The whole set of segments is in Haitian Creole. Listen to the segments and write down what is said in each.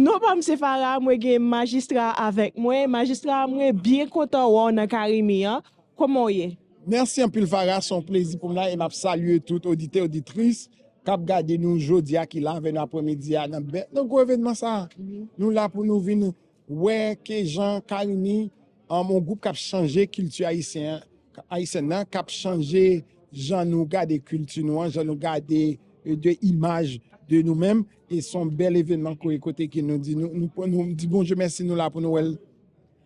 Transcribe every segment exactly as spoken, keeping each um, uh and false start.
Non pa m se Farah, mwen gen Majistra avèk mwen. Majistra, mwen byen kontan wè w nan Karimi an. Kòman w ye? Mèsi anpil Farah, se yon plezi pou m la e m ap salye tout oditè, oditris k ap gade nou jodi a, ki la avè nou aprèmidi a nan bè-, nan gwo evènman sa a. Nou la pou nou vin wè ke jan Karimi, um, yon gwoup k ap chanje kilti ayisyen an, ayisyèn nan, k ap chanje jan nou gade kilti nou an, jan nou gade, e, de imaj de nou menm. E se yon bèl evènman kote, kote ke nou di, nou, nou, nou di Bondye mèsi, nou la pou nou wè l.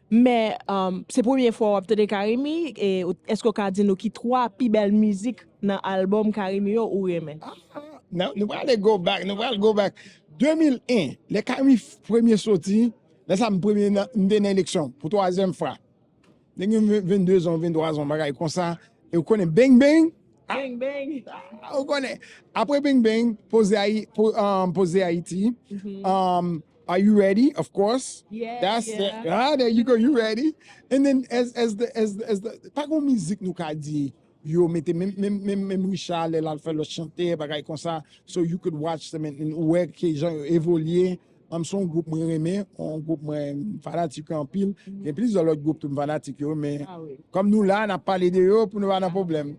Men, um, se premye fwa w ap tande Karimi, e ou- èske w ka di nou ki twa pi bèl mizik nan albòm Karimi yo ou renmen? Ah, nou, nou pral go back, nou pral go back. De mil en, lè Karimi f- premye soti, lè sa m premye nan, m te nan eleksyon pou twazyèm fwa. Nèg gen ven- venndezan, venntwazan, bagay konsa. E ou konnen Bang Bang? Ah, Bang Bang. Ah, ou konnen. Apre Bang Bang, Poze Ayi-, po- um, Poze Ayiti. Um, Are you ready? Of course. Yeah, that's yeah. The, ah, there you go, you ready. And then as as the as the, as the pa gon mizik nou ka di yo mete menm menm menm menm Richard lè l al fè lòt chante bagay konsa. So you could watch them and, and ou wè ke jan yo evolye. Um, se yon gwoup mwen renmen, yon gwoup mwen fanatik yo anpil. Gen plizyè lòt gwoup tou m fanatik yo, men Ah wi. Kòm nou la, n ap pale de yo pou nou pa nan pwoblèm.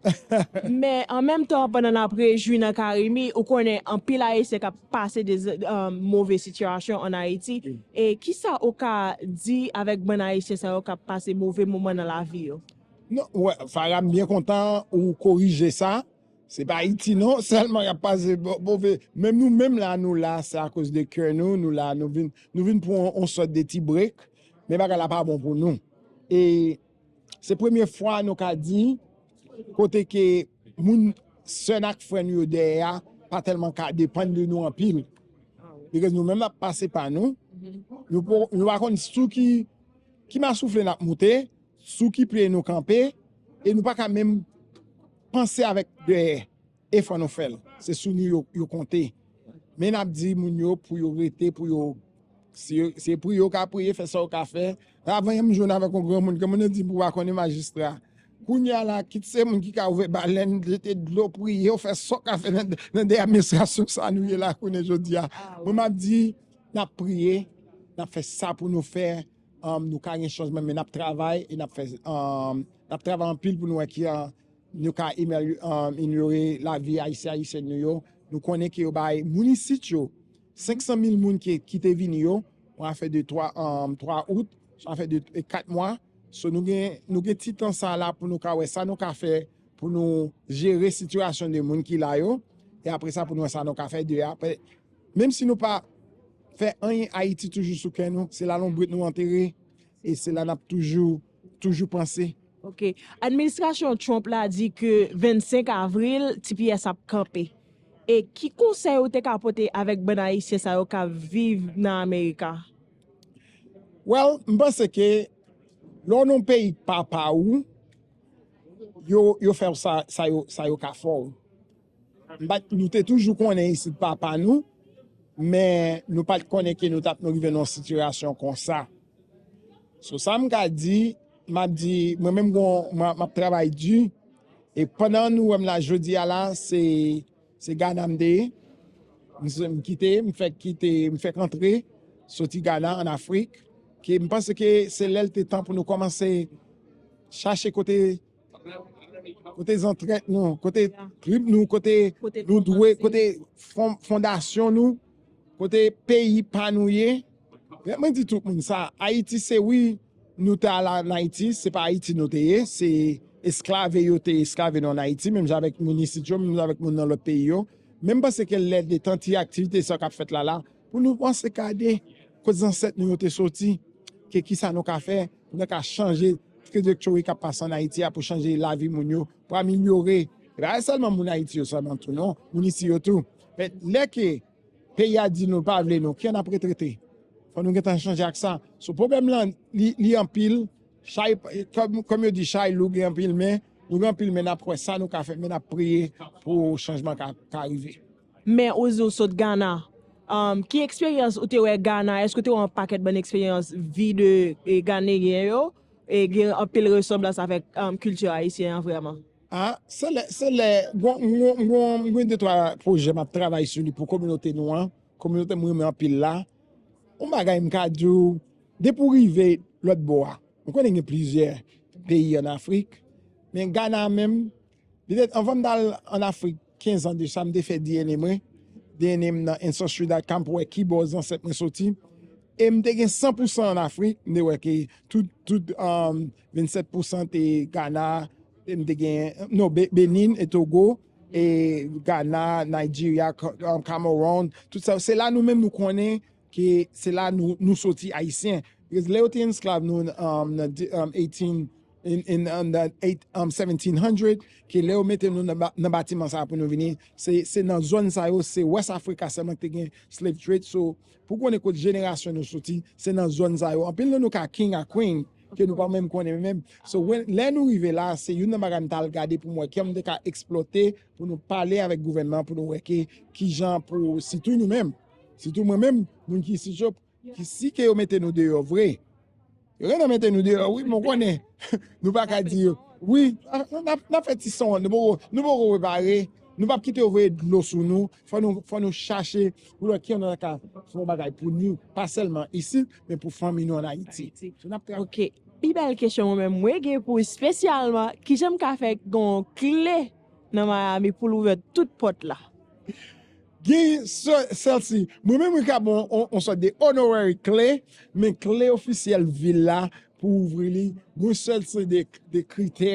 Men an menm tan, pandan n ap rejwi nan Karimi, ou konnen anpil Ayisyen k ap pase de um, move sitiyasyon ann Ayiti. E kisa ou ka di avèk bann Ayisyen sa yo k ap pase move moman nan lavi yo? Non, wè, Farah, m byen kontan ou korije sa. Se pa Ayiti non sèlman y ap pase bo- move. Menm nou menm la, nou la, se akoz de kè nou, nou la, nou vin, nou vin pran yon sòt de ti break, men bagay la pa bon pou nou. E se premye fwa nou ka di kote ke moun, sè n ak frè nou yo dèyè a pa tèlman ka depann de nou anpil. Because nou menm n ap pase pa nou. Nou po- nou pa konn sou ki, ki masoufle n ap moute, sou ki pye nou kanpe, e nou pa ka menm panse avèk dèyè. E fò nou fè l. Se sou nou yo, yo konte. Men n ap di moun yo pou yo rete, pou yo, si yo, se priye yo ka priye, fè sa yo ka fè. Avan yè m jwenn avèk yon granmoun, granmoun nan di m pou w pa konnen majistra. Kounye a la, kit se moun ki ka ouvè balèn, jete dlo, priye, ou fè sa w ka fè nan, nan de administrasyon sa nou ye la kounye jodi a. Mwen m ap di, n ap priye, n ap fè sa pou nou fè, um, nou ka gen chanjman, men n ap travay e n ap fè, um, n ap travay anpil pou nou wè ki, uh, nou ka amelyore lavi ayisyen, ayisyèn nou yo. Nou konnen ke yo bay moun isit yo, senk san mil moun ki, ki te vini yo, yon afè de twa, um, twa out, yon afè de, e, kat mwa. So, nou gen, nou gen ti tan sa la pou nou ka wè sa nou ka fè pou nou jere sitiyasyon de moun ki la yo. E apre sa, pou nou wè sa nou ka fè de apre. Menm si nou pa fè anyen, Ayiti toujou sou kè nou. Se la lonbrit nou antere. E se la n ap toujou, toujou panse. Ok. Administrasyon Trump la di ke vennsenk avril, T P S ap kanpe. E ki konsèy ou te ka pote avèk bann Ayisyen sa yo k ap viv nan Amerika? Well, m panse ke lè w nan yon peyi k pa pa ou, yo, yo fè w sa, sa yo, sa yo ka fè w. M pa t- nou te toujou konnen isit pa pa nou, men nou pa t konnen ke nou t ap nou rive nan yon sitiyasyon konsa. So, sa m ka di, m ap di, mwen menm gon, m ap, m ap travay di, e pandan nou wè m la jodi a la, se, se Ghana m te ye. M, m kite, m fèk kite, m fèk antre, soti Ghana, ann Afrik, ke m panse ke se lè l te tan pou nou kòmanse chache kote, kote zantrèt nou, kote trip nou, kote nou dwe, kote fon- fondasyon nou, kote peyi pa nou ye. Mwen di tout moun sa, Ayiti se wi, nou te al ann Ayiti, se pa Ayiti nou te ye, se esklave yo te esklave nou ann Ayiti, menm jan avèk moun isit yo, menm jan avèk moun nan lòt peyi yo. Men m panse ke lè de tan ti aktivite sa k ap fèt la la, pou nou panse gade kot zansèt nou yo te soti, ke kisa nou ka fè, pou nou ka chanje trajektwari k ap pase ann Ayiti a, pou chanje lavi moun yo, pou amelyore. E pa sèlman moun Ayiti yo sèlman tou non, moun isi yo tou. Men lè ke peyi a di nou l pa vle nou, kijan n ap retrete? Fò nou gentan chanje ak sa. So pwoblèm lan, li, li anpil. Chay, kòm, kòm yo di, chay lou gen anpil men. Nou gen anpil men n ap kwè sa nou ka fè, men n ap priye pou chanjman ka, ka rive. Men ou di w sot Ghana. Um, ki eksperyans ou te wè Ghana? Èske ou te wè yon pakèt bann eksperyans vi de, e, Ghanéyen yo? E gen anpil resanblans avèk, um, kilti ayisyen an vrèman? Ah, se lè, se lè, gon, gon, gon, gen de twa pwojè m ap travay sou li pou kominote nou an. Kominote m renmen anpil la. yon bagay m ka di w, depi w rive lòt bò a, m konnen gen plizyè peyi ann Afrik, men Gana menm, petèt anvan m t al ann Afrik kenz an de sa, m te fè D N A mwen, D N A m nan ancestry dot com pou wè ki bò zansèt mwen soti. E m te gen san pousan ann Afrik, m te wè ke tout, tout, um, vennsèt pousan te Gana, e m te gen, non, Be- Benin e Togo, e Gana, Nigeria, Ka- um, Cameroon, tout sa. Se la nou menm nou konnen ke se la nou, nou soti Ayisyen. Because lè yo te esklav nou, um, nan di- um, eighteen, in, in, um, the eight, um, seventeen hundred, ke lè yo mete nou nan, ba- nan batiman sa pou nou vini, se, se nan zòn sa yo, se West Africa sèlman ki te gen slave trade. So, pou konnen kot jenerasyon nou soti, se nan zòn sa yo. Anpil nan nou ka king a queen, ke nou pa menm konnen menm. So, when, lè nou rive la, se youn nan bagay m t al gade pou m wè kè m te ka eksplòte, pou nou pale avèk gouvènman, pou nou wè ke kijan pou, sitou nou menm, sitou mwen menm, moun ki isit yo, ki si ke yo mete nou deyò vre, yo gentan mete nou deyò, wi, mwen konnen. Nou pa ka di yo. Wi, n ap, n ap fè ti son, nou poko, nou poko repare, nou p ap kite yo voye dlo sou nou, fò nou, fò nou chache pou lè ki nou ka fè yon bagay pou nou, pa sèlman isit, men pou fanmi nou ann Ayiti. So, n ap tra- Ok. Pi bèl kesyon mwen menm mwen gen pou espesyalman, kijan m ka fè gen yon kle nan Miami pou l ouvè tout pòt la? Gen sè- sèlsi, mwen menm mwen ka bon on, on sòt de honorary kle, men kle ofisyèl vil la pou ouvri li, gen sèlsi de, de kritè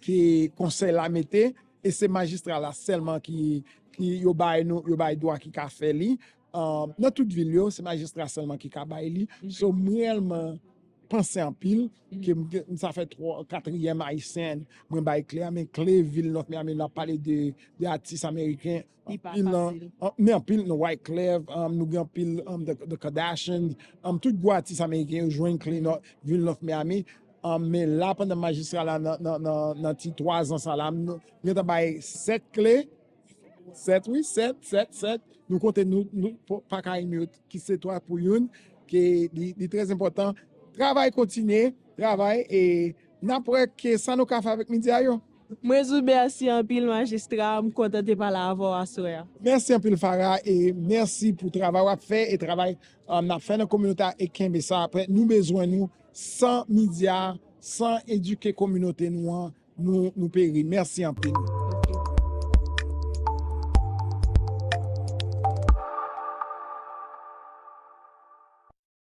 ke konsèy la mete, e se majistra la sèlman ki, ki yo bay nou, yo bay dwa ki ka fè li. Um, nan tout vil yo, se majistra sèlman ki ka bay li. So, m reyèlman panse anpil, ke m, m sa fè twa, katriyèm ayisyen, mwen bay kle a, men kle vil North Miami, n ap pale de, de atis ameriken, anpil nan, an- men anpil nan Wyclef, um, nou gen anpil, um, the, the Kardashians, um, tout gwo atis ameriken yo jwenn kle nan vil North Miami. Um, men la, pandan majistra la nan, nan, nan, nan ti twa zan sa la, m gentan bay sèt kle, sèt, wi, sèt, sèt, sèt. Nou konte nou, nou po- pa ka enmi yo, ki se twa pou youn, ke li, li trè enpòtan. Travay kontinye, travay, e n ap wè ke sa nou ka fè avèk medya yo. Mwen di w mèsi anpil, majistra. M kontan te pale avè w aswè a. Mèsi anpil, Farah, e mèsi pou travay w ap fè e travay, um, n ap fè nan kominote a e kenbe sa. Apre, nou bezwen nou. San medya, san edike kominote nou an, nou, nou peri. Mèsi anpil.